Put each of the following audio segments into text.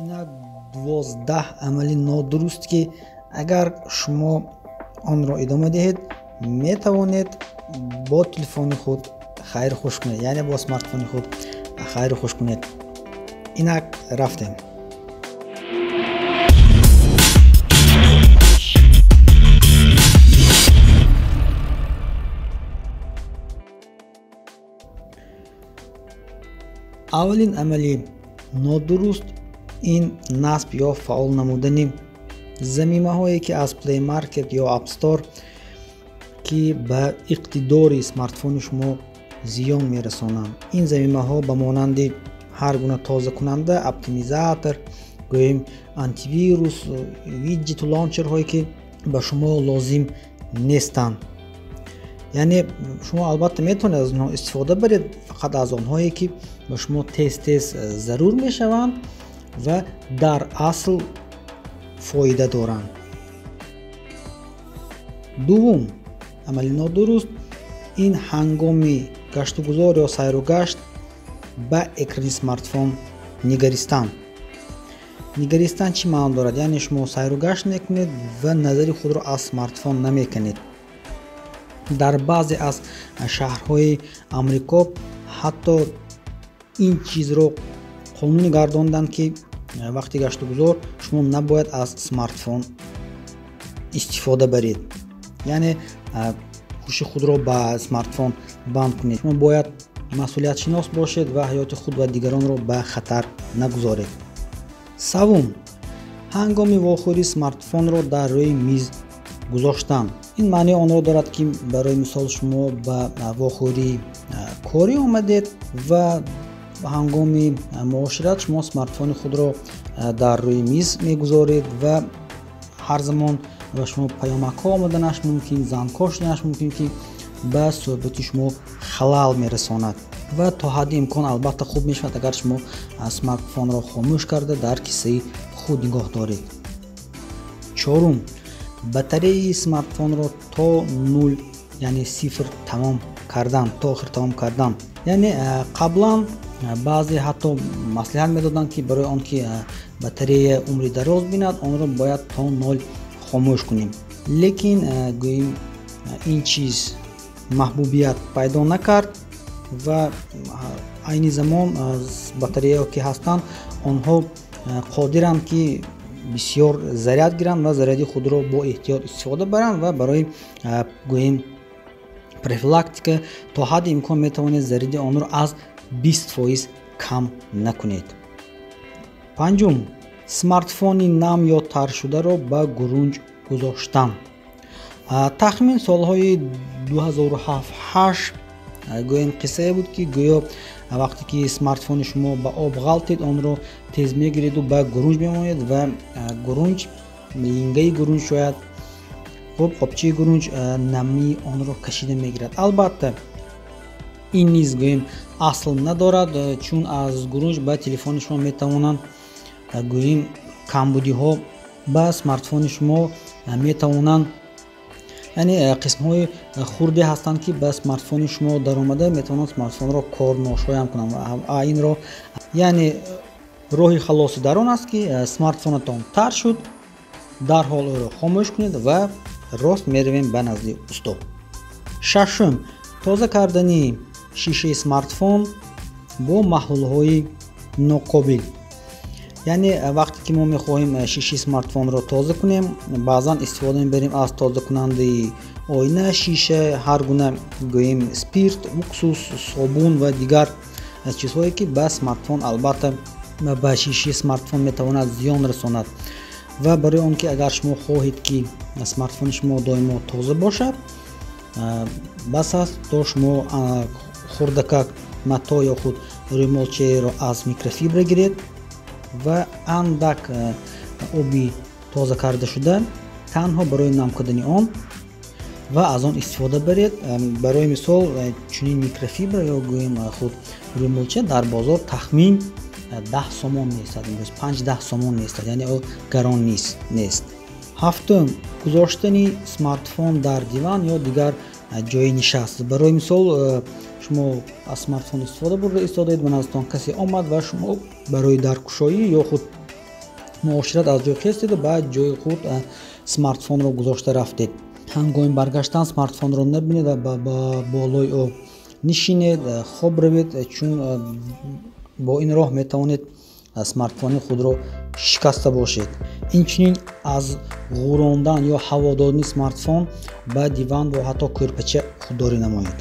Инак 12 амали нодуруст, ки агар шумо онро идома диҳед, метавонед бо телефони худ хайру хуш кунед, яъне бо смартфони худ хайру хуш кунед. Инак рафтем. Аввалин амали нодуруст ин насб ё фаъол намудани замимаҳое, ки аз Play Market ё App Store, ки ба иқтидори смартфони шумо зиён мерасонанд. Ин замимаҳо ба монанди ҳар гуна тозакунанда, оптимизатор, гӯем антивирус, виджету лаунчерҳое, ки ба шумо лозим нестанд. Яъне шумо албатта метавонед аз онҳо истифода баред, фақат аз онҳое, ки ба шумо тез-тез зарур мешаванд ва дар асл фоида доранд. Дуввум амали нодуруст ин ҳангоми гаштугузор ё сайругашт ба экрани смартфон нигаристан. Нигаристан чӣ маъно дорад? Яъне шумо сайругашт мекунед ва назари худро аз смартфон намекунед. Дар баъзе аз шаҳрҳои Амрико ҳатто ин чизро қонунӣ гардонданд, ки вақти гаштугузор шумо набояд аз смартфон истифода баред, яъне ҳуши худро ба смартфон банд кунед. Шумо бояд масъулиятшинос бошед ва ҳаёти худ ва дигаронро ба хатар нагузоред. Саввум, ҳангоми вохӯрӣ смартфонро дар рӯи миз гузоштан. Ин маънии онро дорад, ки барои мисол шумо ба вохӯрии корӣ омадед ва ҳангоми муошират шумо смартфони худро дар рӯи миз мегузоред ва ҳар замон ба шумо паёмакҳо омаданаш мумкин, зангҳо шуданаш мумкин, ки ба суҳбати шумо халал мерасонад. Ва то ҳадди имкон албатта хуб мешавад, агар шумо смартфонро хомӯш карда дар киссаи худ нигоҳ доред. Чорум, батареяи смартфонро то нул, яъне сифр тамом кардан, то охир тамом кардан. Яъне қаблан баъзе ҳатто маслиҳат медоданд, ки барои он ки батарея умри дароз бинад, онро бояд то нол хомӯш кунем. Лекин гӯем ин чиз маҳбубият пайдо накард ва айни замон батареяҳо ки ҳастанд, онҳо қодиранд, ки бисёр заряд гиранд ва заряди худро бо эҳтиёт истифода баранд ва барои гӯем профилактика то ҳадди имкон метавонед заряди онро аз 20% кам накунед. Панҷум, смартфони нам ё таршударо ба гурунҷ гузоштан. Тахмин солҳои 2007-8 гӯем қиссае буд, ки гӯё вақте ки смартфони шумо ба об ғалтид, онро тез мегиреду ба гурунҷ мемонед ва гурунҷ, лингаи гурунҷ шояд, хуб, қопчаи гурунҷ намии онро кашида мегирад. Албатта ин низ гӯем асл надорад, чун аз гурунҷ ба телефони шумо метавонанд гӯем камбудиҳо ба смартфони шумо метавонанд, яъне қисмҳои хурде ҳастанд, ки ба смартфони шумо даромада метавонанд смартфонро корношоям кунанд. Инро яъне роҳи халоси дар он аст, ки смартфонатон тар шуд, дарҳол ӯро хомӯш кунед ва рост меравем ба назди усто. Шашум, тоза кардани шишаи смартфон бо маҳлулҳои ноқобил. Яъне вақте ки мо мехоҳем шишаи смартфонро тоза кунем, баъзан истифода мебарем аз тозакунандаи оина, шиша, ҳар гуна гӯем спирт, уксус, собун ва дигар чизҳое, ки ба смартфон, албатта ба шишаи смартфон метавонад зиён расонад. Ва барои он ки агар шумо хоҳед, ки смартфони шумо доимо тоза бошад, бас аст то шумо хурдакак мато ё худ рӯймолчаеро аз микрофибра гиред ва андак оби тоза карда шуда танҳо барои нам кардани он ва аз он истифода баред. Барои мисол чунин микрофибра ё гӯем худ рӯймолча дар бозор тахмин 10 сомон меистад, имрӯз 5-10 сомон меистад, яъне ӯ гарон нест. Ҳафтум, гузоштани смартфон дар диван ё дигар ҷои нишаст. Барои мисол Шумо аз смартфон истифода бурда истодаед, ба наздатон касе омад ва шумо барои даркушоӣ ё худ муошират аз ҷой хестеду ба ҷои худ смартфонро гузошта рафтед. Ҳангоми баргаштан смартфонро набинед ва ба болои ӯ нишинед, хоб равед, чун бо ин роҳ метавонед смартфони худро шикаста бошед. Инчунин аз ғӯрондан ё ҳаво додани смартфон ба диван ва ҳатто кӯрпача худдорӣ намоед.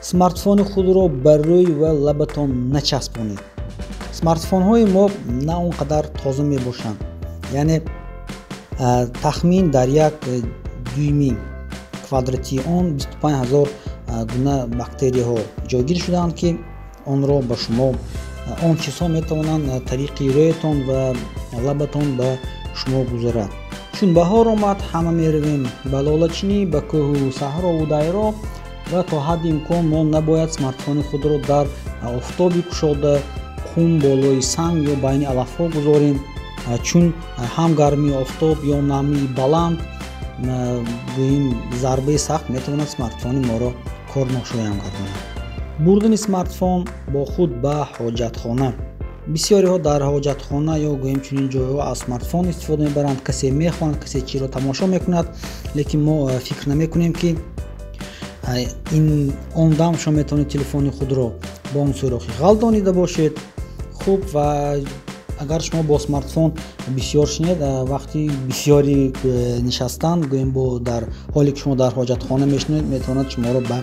Смартфони худро ба рӯй ва лабатон начаспонед. Смартфонҳои мо на он қадар тоза мебошанд, яъне тахмин дар як дюйми квадратии он 25 000 гуна бактерияҳо ҷойгир шудаанд, ки онро ба шумо он чизҳо метавонанд тариқи рӯятон ва лабатон ба шумо гузарад. Чун баҳор омад, ҳама меравем ба лолачинӣ, ба кӯҳу саҳрову дайро ва то ҳадди имкон мо набояд смартфони худро дар офтоби кушода, қум, болои санг ё байни алафҳо гузорем, чун ҳам гармии офтоб ё намии баланд, гӯем зарбаи сахт метавонад смартфони моро корношоям гардонад. Бурдани смартфон бо худ ба ҳоҷатхона. Бисёриҳо дар ҳоҷатхона ё гӯем чунин ҷойҳо аз смартфон истифода мебаранд. Касе мехонад, касе чиро тамошо мекунад, лекин мо фикр намекунем, ки ин он дам шумо метавонед телефони худро бо он сӯрохи ғалтонида бошед. Хуб, ва агар шумо бо смартфон бисёр шинед, вақти бисёри нишастан, гӯем бо дар ҳоле ки шумо дар ҳоҷатхона мешинед, метавонад шуморо ба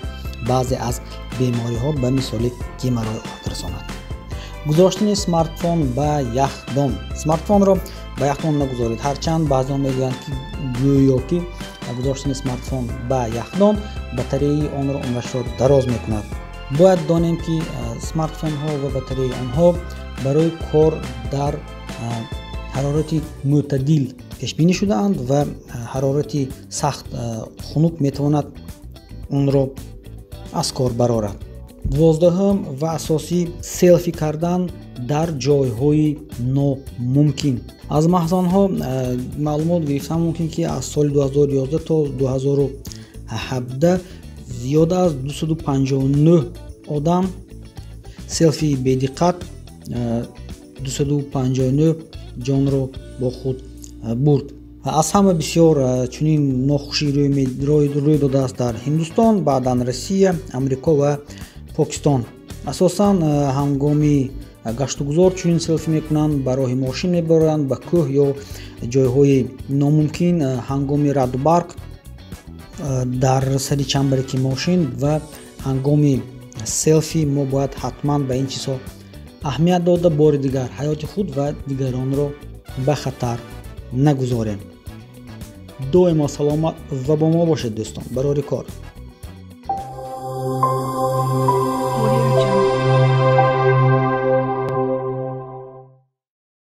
баъзе аз бемориҳо, ба мисоли геморрой оварда расонад. Гузоштани смартфон ба яхдон. Смартфонро ба яхдон нагузоред. Ҳарчанд баъзеҳо мегӯянд, ки гӯё ки гузоштани смартфон ба яхдон батареяи онро умрашро дароз мекунад. Бояд донем, ки смартфонҳо ва батареяи онҳо барои кор дар ҳарорати мӯътадил пешбинӣ шудаанд ва ҳарорати сахт хунук метавонад онро аз кор барорад. 12-ум ва асосӣ: селфи кардан дар ҷойҳои номумкин. Аз маҳзанҳо маълумот гирифтан мумкин, ки аз соли 2011 то 2017 зиёда аз 259 одам селфии бедиққат 259 ҷонро бо худ бурд. Аз ҳама бисёр чунин нохушӣ рӯй додааст дар Ҳиндустон, баъдан Россия, Амрико ва Покистон. Асосан ҳангоми гаштугузор чунин селфӣ мекунанд, ба роҳи мошин мебаранд, ба кӯҳ ё ҷойҳои номумкин, ҳангоми раъду барқ дар сари чамбараки мошин. Ва ҳангоми селфи мо бояд ҳатман ба ин чизҳо аҳамият дода, бори дигар ҳаёти худ ва дигаронро ба хатар нагузорем. Доимо саломат ва бо мо бошед, дӯстон. Барори кор.